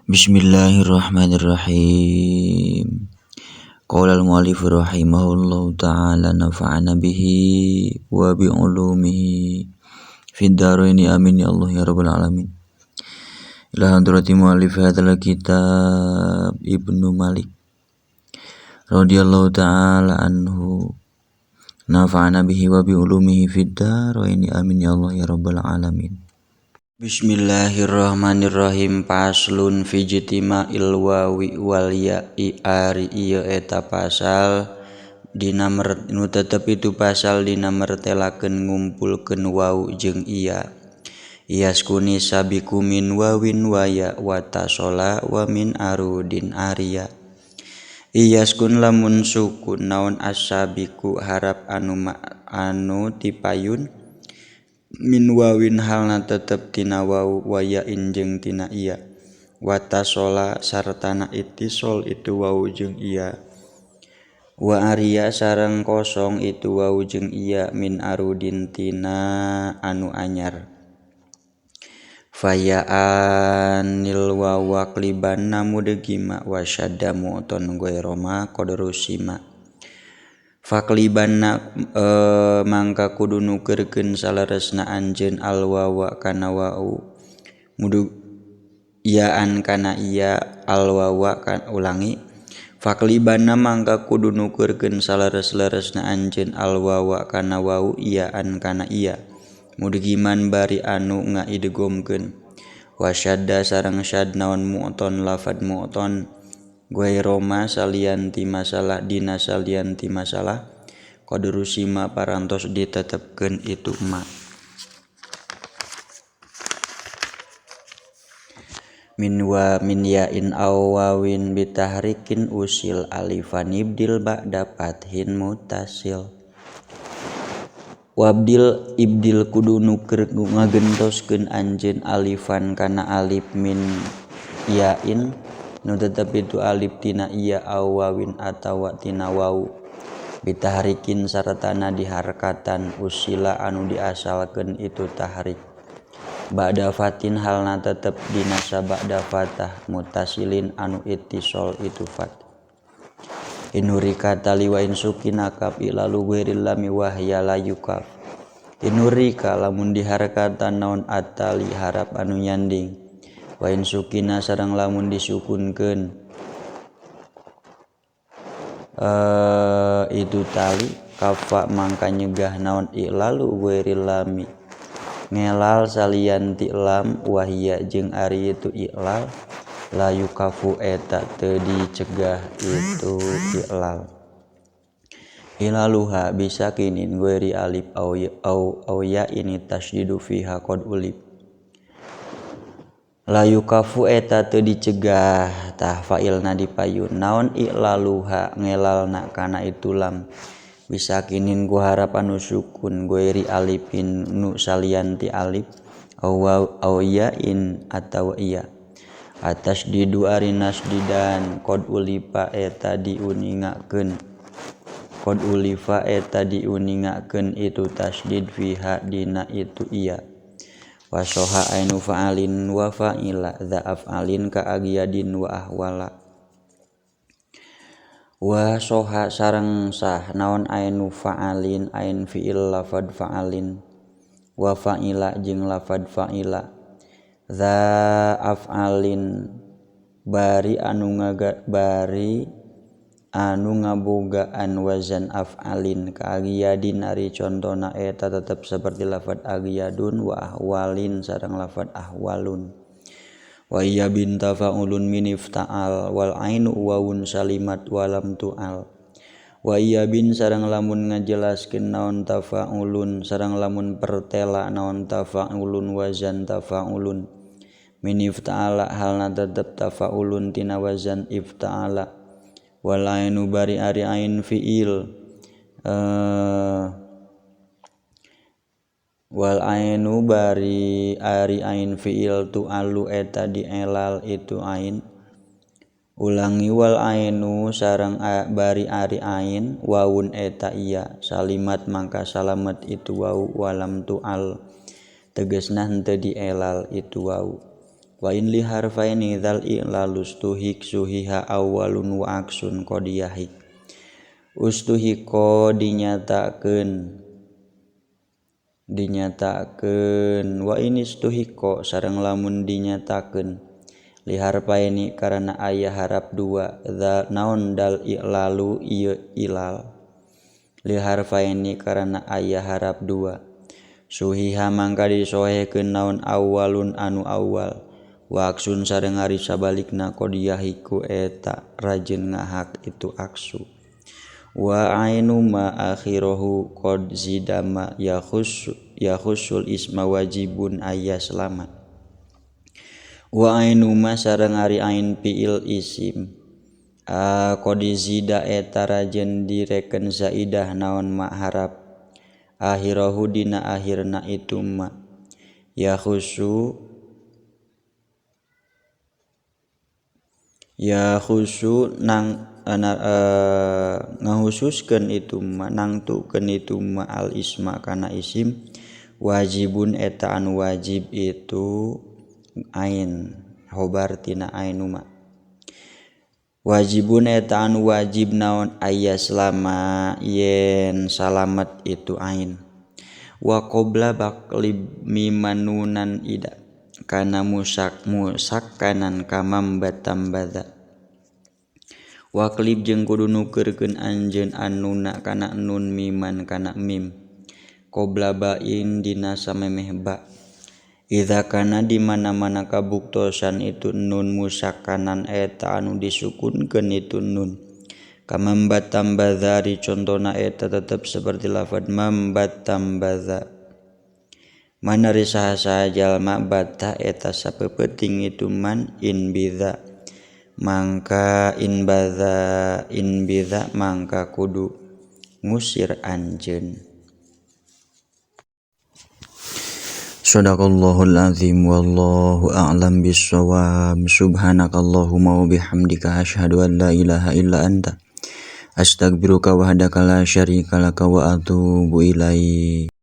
Bismillahirrahmanirrahim. Qala al-mu'allif rahimahullahu ta'ala nafa'ana bihi wa bi ulumihi fid dharaini amin ya Allah ya rabbal alamin. Ila hadrati mu'allif hadzal kitab Ibnu Malik radhiyallahu ta'ala anhu nafa'ana bihi wa bi ulumihi fid dharaini amin ya Allah ya rabbal alamin. Bismillahirrahmanirrahim. Faslun fi ijtima'il wawi wal ya'i ari ieu eta pasal dina nu tetep itu pasal dina mertelakeun ngumpulkeun waw jeung iya. Yaskuni sabiku min wawin wa ya wa tasola wa min arudin arya. Iyaskun lamun sukun naon asabiku harap anu tipayun min wawin halna tetep tina waw wa ya'in jeung tina iya wa tasola sartana ittisol itu waw jeung iya wa arya sareng kosong itu waw jeung iya min arudin tina anu anyar faya'anil wawa klibanna mudegima wa syadda mu'ton ghairoma qadrusima faklibanna mangka kudu nukeurkeun saleresna anjeun alwawa kana wau mudu yaan kana iya alwawa kan ulangi faklibanna mangka kudu nukeurkeun saleres-leresna anjeun alwawa kana wau yaan kana iya mudgiman bari anu ngaidgomkeun wasyadda sareng syad naon mu'ton lafad mu'ton ghairoma salianti masalah dina salianti masalah qadrusima parantos ditetepkeun itu ma min wa min ya'in aw wawin bitahrikin usil alifan ibdil ba'da fathin mutasil wabdil ibdil kudu nuker ngagentoskeun anjeun alifan kana alif min ya'in nu tetep itu alif tina iya aw wawin atawa tina wau bitahrikin sartana diharkatan usila anu diasalkeun itu tahrik ba'da fatin halna tetep dina sabada fatah mutasilin anu ittisol itu fat inurika tali wa insukina kaf ilalu ghairil lami wahya la yukaf inurika lamun diharkatan naon atali harap anu nyanding wa insukina sareng lamun disukunkeun itu tali kafa mangka nyegah naon ilalu ghairil lami ngelal salian ti lam wahia jeung ari itu ilal la yukafu eta teu dicegah itu ilal ilaluha bisa kinin ghairi alif au au ya ini tasdidu fiha qad ulif la yukafu eta teu dicegah tah fa'ilna dipayun naon ilaluha ngelalna kana itu lam bisa kinin ku harap anu sukun ghairi alifin nu salian ti alif au au ya in atawa iya atas didu ari nasdidan qad ulifa eta diuningakeun qad ulifa eta diuningakeun itu tasdid fiha dina itu iya wasoha ainu fa'alin wa fa'ila dza af'alin ka agiyadin wa ahwala wa soha sareng sah naon ainu fa'alin ain fi'il lafad fa'alin wa fa'ila jeung lafad fa'ila dza af'alin bari anu ngabogaan wazan af'alin ka agiyadin ari contona eta tetep seperti lafad agiyadun wa ahwalin sareng lafad ahwalun wa iya bin tafa'ulun min ifta'al wal ainu wawun salimat walam tu'al wa iya bin sareng lamun ngajelaskeun naon tafa'ulun sareng lamun pertela naon tafa'ulun wazan tafa'ulun min ifta'ala halna tetep tafa'ulun tina wazan ifta'ala wal ainu bari ari ain fiil wal ainu bari ari ain fiil tu alu eta dielal itu ain ulangi wal ainu sareng bari ari ain wawun eta iya salimat mangka salamet itu wau walam tu'al tegesna henteu dielal itu wau. Wa in li harfaini dzal i'lalustuhik suhiha awwalun wa aksun qad yahik. Ustuhiko dinyatakeun wa inistuhiko sareng lamun dinyatakeun li harfaini karana aya harap dua dza naon dal i'lalu ieu ilal li harfaini karana aya harap dua suhiha mangka disohehkeun naon awwalun anu awwal wa aksun sareng ari sabalikna qad yahiku eta rajin ngahak itu aksu. Wa ainu ma akhirahu qad zidama yakhussul isma wajibun ayyaslama. Wa ainu ma sareng ari ain fiil isim qad zida eta rajin direken zaidah naon ma harap akhirahu dina akhirna itu ma yakhussu nang ngahususkeun itu ma nangtukeun itu ma al isma kana isim wajibun eta anu wajib itu ain khobar tina ainu ma wajibun eta anu wajib naon aya selama yen salamet itu ain. Wa qabla baqlib mimanunan ida kana musak musakkanan kamam batambadza. Waklib jeung kudu nukeurkeun anjeun anuna kana nun miman kana mim qabla ba'in dina samemeh ba. Idza kana di mana-mana kabuktosan itu nun musakkanan eta anu disukunkeun itu nun kamam batambadzari contona eta tetep seperti lafad mambatambadza. Mana saha-saha jalma bata eta sapeupeting itu man in bidza mangka in badza in bidza mangka kudu ngusir anjeun. Shadaqallahul azim wallahu a'lam bissawab. Subhanakallahumma wa bihamdika asyhadu an la ilaha illa anta astaghfiruka wahdaka la syarika laka wa atubu ilaik.